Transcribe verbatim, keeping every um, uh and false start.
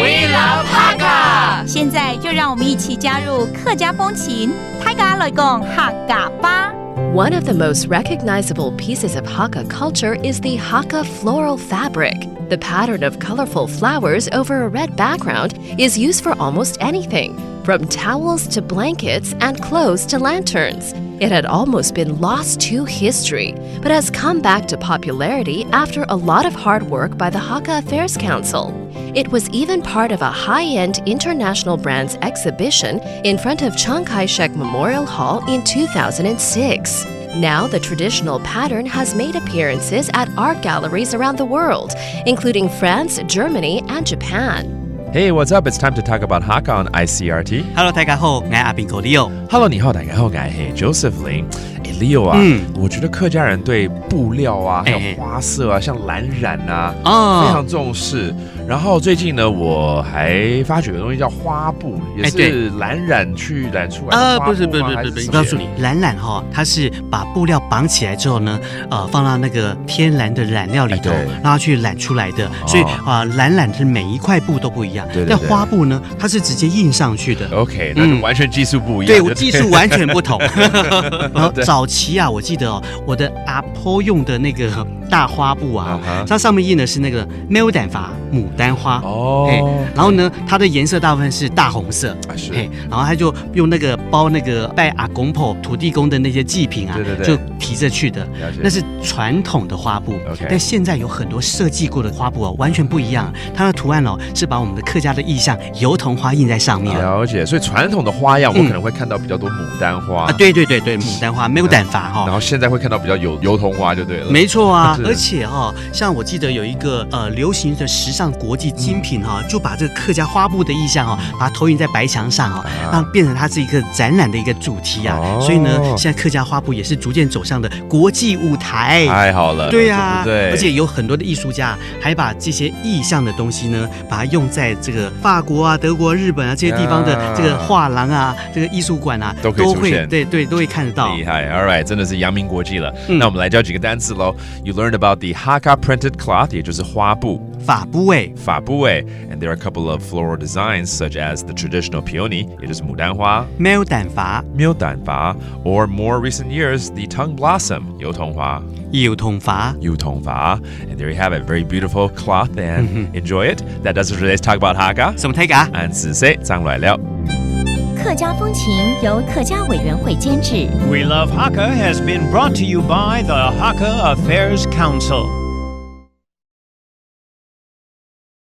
We love Hakka. 现在就让我们一起加入客家风情，大家来讲客家吧。 One of the most recognizable pieces of Hakka culture is the Hakka floral fabric. The pattern of colorful flowers over a red background is used for almost anything, from towels to blankets and clothes to lanterns. It had almost been lost to history, but has come back to popularity after a lot of hard work by the Hakka Affairs Council. It was even part of a high end international brands exhibition in front of Chiang Kai shek Memorial Hall in two thousand six. Now, the traditional pattern has made appearances at art galleries around the world, including France, Germany, and Japan. Hey, what's up? It's time to talk about Hakka on I C R T. Hello，大家好，我是阿兵哥 Leo。 Hello，你好，大家好，我是 Joseph 林。哎，Leo 啊，嗯我觉得客家人对布料啊，还哎有花色啊，像蓝染啊，哦非常重视。然后最近呢，我还发觉有东西叫花布，也哎对是蓝染去染出来的呃，花布吗？不是不是不是不是，还是什么我告诉你，蓝染哈，它是把布料绑起来之后呢，呃，放到那个天然的染料里头，哎对让它去染出来的。所以啊、呃，蓝染是每一块布都不一样，对对对但花布呢，它是直接印上去的。 OK，那就完全技术不一样。对，就我技术完全不同。然后早期啊，我记得哦，我的阿婆用的那个大花布啊啊哈，它上面印的是那个牡丹花，牡丹花。哦哎，然后呢，它的颜色大部分是大红色。啊是哎，然后他就用那个包那个拜阿公婆、土地公的那些祭品啊，对对对就提着去的了解。那是传统的花布 OK 但现在有很多设计过的花布哦，完全不一样。它的图案哦，是把我们的客家的意象油桐花印在上面。了解，所以传统的花样，我嗯可能会看到比较多牡丹花啊，对对对对，牡丹花，没有胆法哈。然后现在会看到比较油油桐花就对了。没错啊是，而且哈、像我记得有一个呃流行的时尚国际精品哈、就把这个客家花布的意象哈、把它投影在白墙上哈、啊让变成它是一个展览的一个主题啊。哦所以呢，现在客家花布也是逐渐走上的国际舞台。太好了，对呀、对不对？而且有很多的艺术家还把这些意象的东西呢，把它用在这个法国啊、德国、日本啊这些地方的啊这个画廊啊、这个艺术馆啊，都可以出现对对，都会看得到。厉害，All right，真的是扬名国际了。嗯那我们来教几个单词喽。You learned about the Hakka printed cloth，也就是花布。法布哎，法布哎，and there are a couple of floral designs such as the traditional peony，也就是牡丹花、没有胆法，牡丹花，or more recent years the tongue blossom，油桐花。油桐花。油桐花。And there you have it, very beautiful cloth, and enjoy it. That does it for today's Talk About Hakka. 什么 take 啊？俺是谁，张来了。客家风情由客家委员会监制。 We Love Hakka has been brought to you by the Hakka Affairs Council.